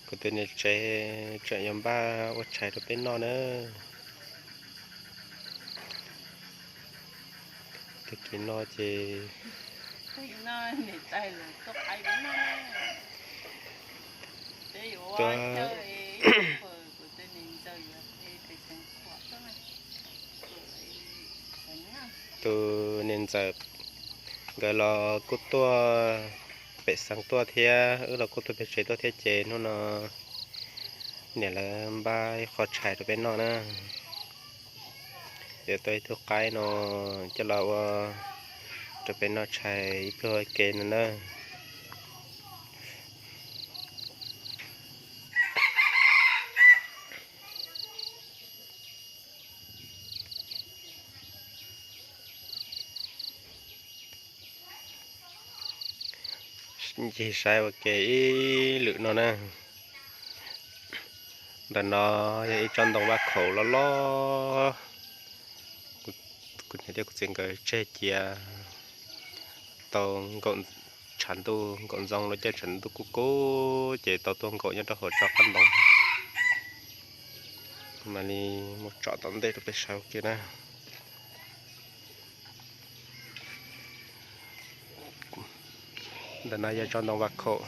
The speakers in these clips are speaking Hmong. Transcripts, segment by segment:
Kuv tus niam tsev tseem yuav npaj ua tshais rau peb noj na. Tag kis no ces tuaj tus niam ntxawm nkawd los kuj tuaj pem xeev tuaj thiab, wb los kuj tuaj pem tsev tuaj thiab ces hnub no niam lawv npaj ib qho tshais rau peb noj na. Yuav tau ib tug qaib no coj los ua rau peb noj tshais ib pluag ua ke no na. Ncig saib ua ke ib lwm no na. Ntawm no yog ib tsob ntoo vaj khaum loj loj. Kuv niam thiab kuv txiv nkawd tseg cia tau nkaum tshav ntuj, nkaum ntxoov lub caij tshav ntuj kub kub ces tau tuaj nkaum nyob rau hauv tsob qab ntoo. Mam li mus tsom tom ntej rau peb saib ua ke na. Ntawm no yog tsob ntoo vaj khaum.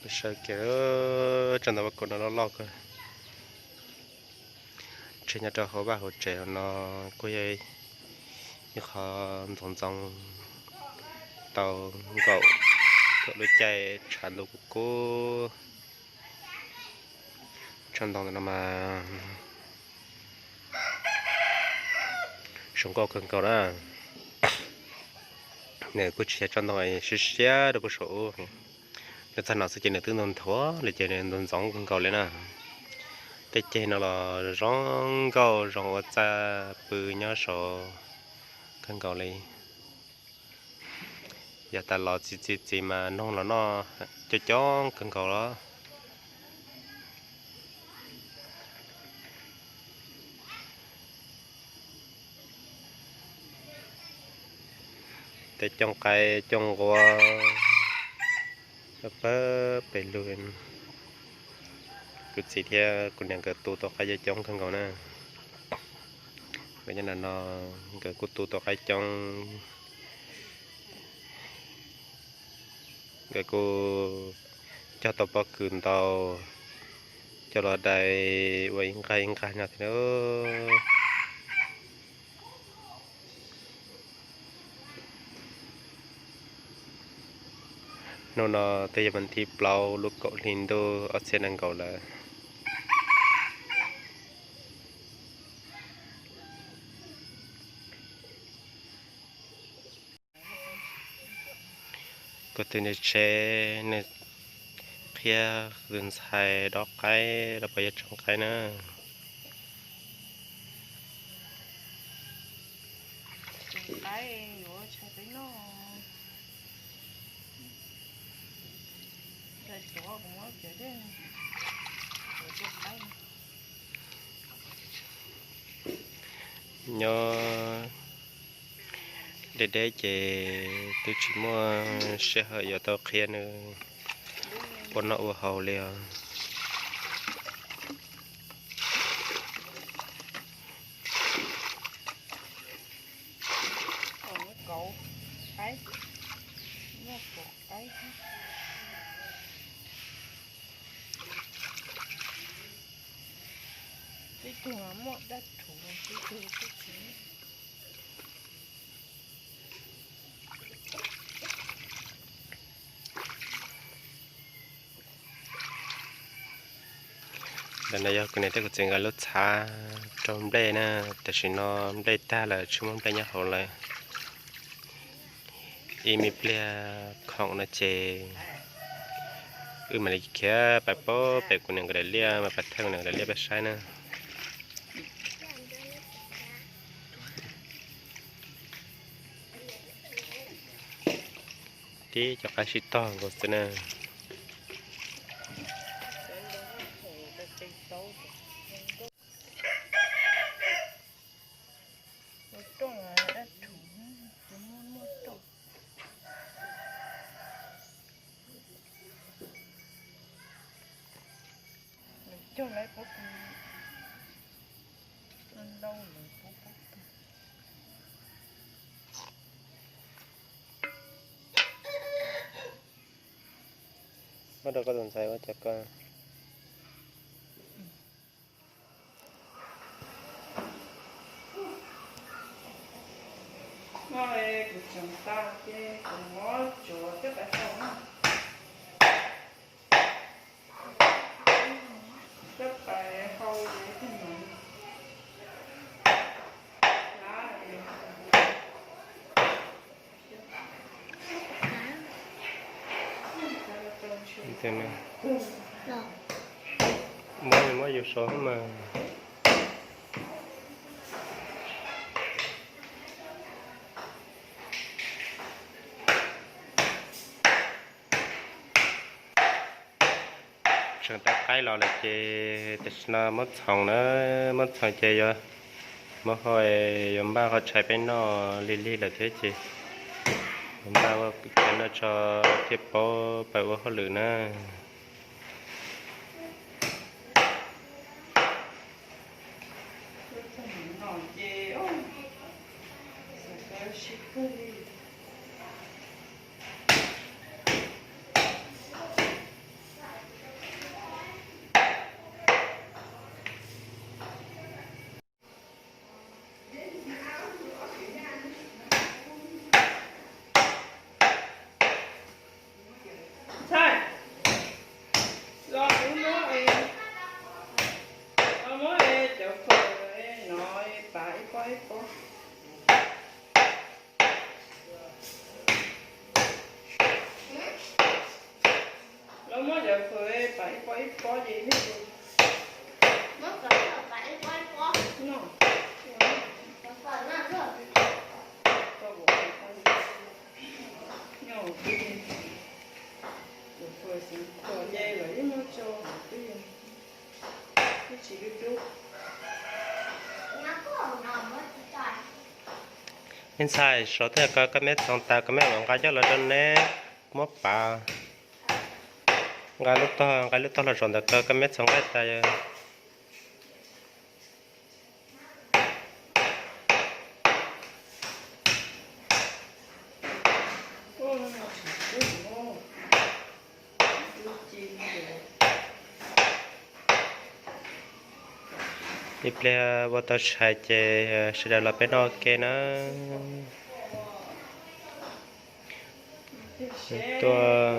Peb saib ua ke, tsob ntoo vaj khaum no loj loj kawg. Tseg nyob rau hauv vaj hauv tsev no kuj yog ib qho ntxoov ntxoo tau nkaum thaum lub caij tshav ntuj kub kub. Tsob ntoo ntawm no mas zoo nkauj kawg nkaus na. Nws kuj tsis yog tsob ntoo siab siab rau puag saum ub. Nws txog no xwb ces nws twb ntug nthuav li ces nws ntxoov ntxoov kawg nkaus li na. Tej ceg no los zoo nkauj zoo ua txaj pw nyob saud kawg nkaus li. Yog tas los txiv txiv txiv mas noog los noj coob coob kawg nkaus los. Tej cooj qaib cooj nquab pawg pawg pem lug. Kuv txiv thiab kuv niam nkawd tu tau qaib coob coob kawg nkaus na. Nkawd nyob no, nkawd kuj tu tau qaib coob. Nkawd kuj cog tau pob kws ntau, coj los dai ua ib nqag ib nqag no thiab. Hnub no twb yog vas thib plaub lub kaum hli ntuj ob txhiab nees nkaum lawm. Kuv tus niam tsev nws qhia tus ntxhais dob qaib los puas yog tsob qaib na. Nyob deb deb ces twb tsis muaj sij hawm yuav tau qhia nws ua noj ua haus li os. Tej tug muaj dab rhuv, tej tug tsis. Ntawm no yog kuv niam thiab kuv txiv nkawd lub txhav rau nplej na, tam sim no nplej tag lawm tsis muaj nplej nyob hauv lawm. Ib me pliag khoom no ces wb mam li khiav pais pem kuv niam nkawd daim liaj, mas pais thawj kuv niam nkawd daim liaj peb saib na. Tib cov qaib sib tog nkaus xwb na. Cog lawv pob kws ntau lawm, pob pob kws. Muab rau koj tus ntxhais ua cov ko. No kuv tseem tas ces kuv muab tsuav thiab pais hau na. Thiab pais hau ces thiaj mam hlab. Muab, muab yus sov mas. Tseem tau qaib los lawm ces tam sim no muab txhoov na, muab txhoov ces yuav muab hau, yuav npaj qhov tshais peb noj lig lig lawm thiab ces yuav npaj ua cov noj tso thiab paub pab ua hauj lwm na. Ntxhais, los kuv muab, los muab cov fawm no pav ib pob ib pob. Los muab cov fawm pav ib pob ib pob ces nej tus. Muab cov fawm pav ib pob ib pob no. Cov fawm no. Cov fawm xeev khuam ces lawv yeej muab tso twb yog twb tsis dub dub. Me ntxhais, sov twb yog ko, koj meb txhoov tas koj meb mam nqa coj los rau neb muab pav. Nqa lub tog, nqa lub tog los zaum ntawm ko, koj meb txhoov nqaij tas. Ib pliag ua tau tshais ces sawv daws los peb noj ua ke na. Tuaj,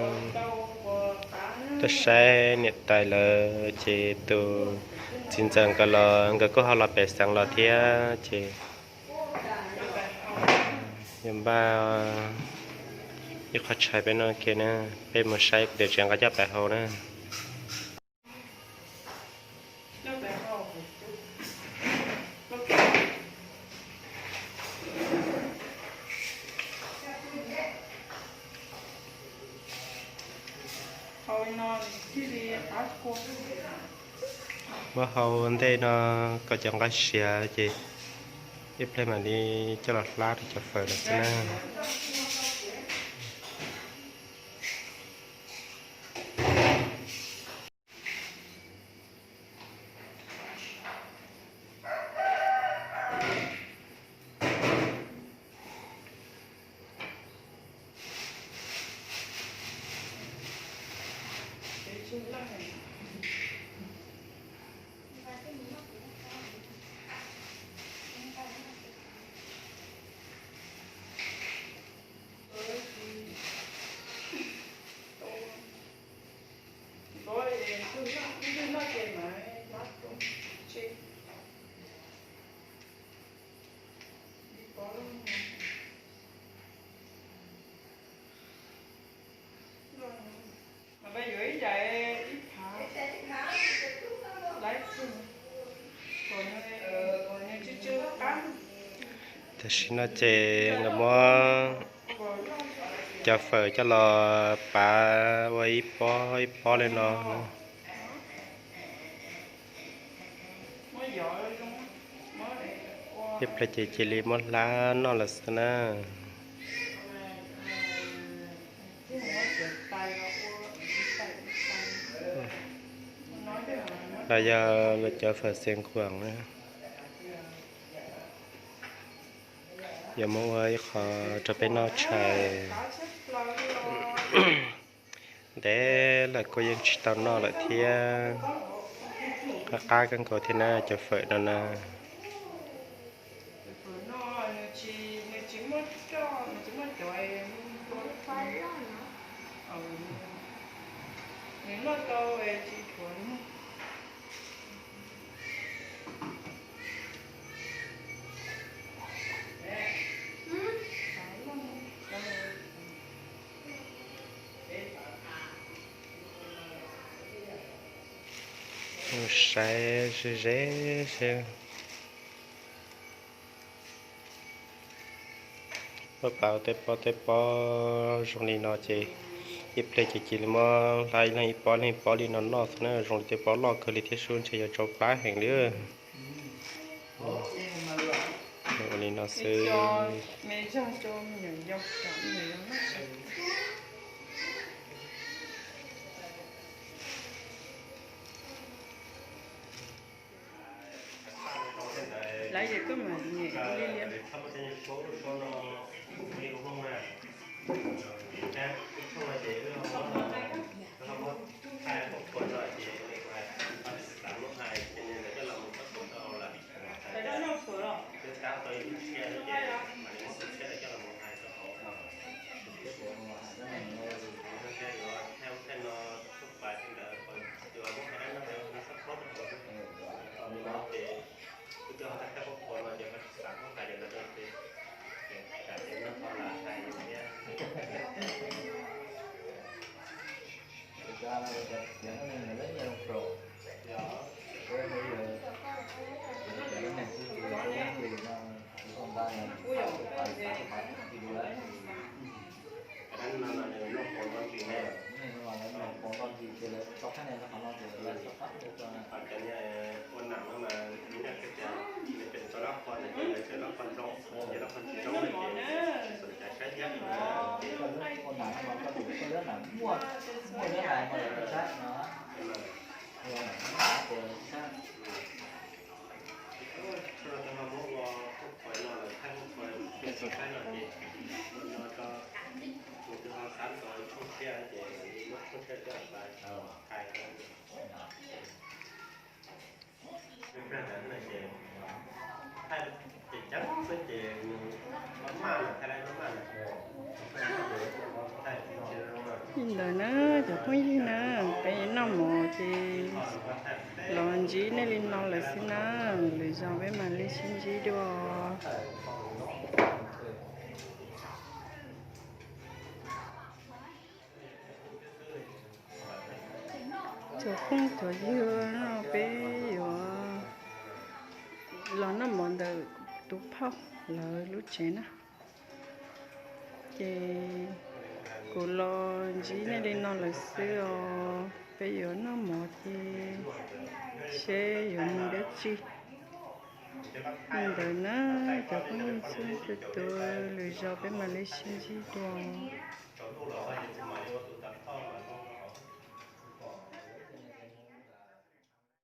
tuaj saib niam tais lawv ces tus txiv ntxawm nkawd los nkawd kuj ho los pem xeev los thiab ces yuav npaj ib qho tshais peb noj ua ke na. Peb mus saib kuv tias tseem nqa coj pais hau na. Muab hau ntej no kom cov nqaij siav ces ib pliag mam li coj los hlab rau cov fawm lawm xwb na. Tam sim no ces nkawd muab cov fawm coj los pav ua ib pob ib pob li no. Ib pliag ces cia li muab hlab noj lawm xwb na. Los yog cov fawm xeev khuam na, yuav muab ua ib qho rau peb noj tshais. Ntev lawm kuj yeej tsis tau noj lawm thiab. Qab qab kawg nkaus thiab na cov fawm no na. Mus saib ze ze seb. Pab pab tej pob tej pob zoo li no ces ib pliag ces cia li muab hla ib leeg ib pob ib leeg ib pob li no noj xwb na. Zoo li tej pob loj kawg li thiab sub ntshe yuav tsau plab heev li. Ua li no xwb. Li ntawd na cov phooj ywg na, peb noj mov ces los ntsib nej li no lawm xwb na, lwm zaus peb mam li sib ntsib dua. Cov phooj cov ywg no peb yuav los noj mov ntawm tus phauj lawv lub tsev na. Ces kuv los ntsib nej li no lawm xwb os, peb yuav noj mov ces seb yuav mus dab tsi. Li ntawd na cov phooj ywg txhua tus, lwm zaus peb mam li sib ntsib dua.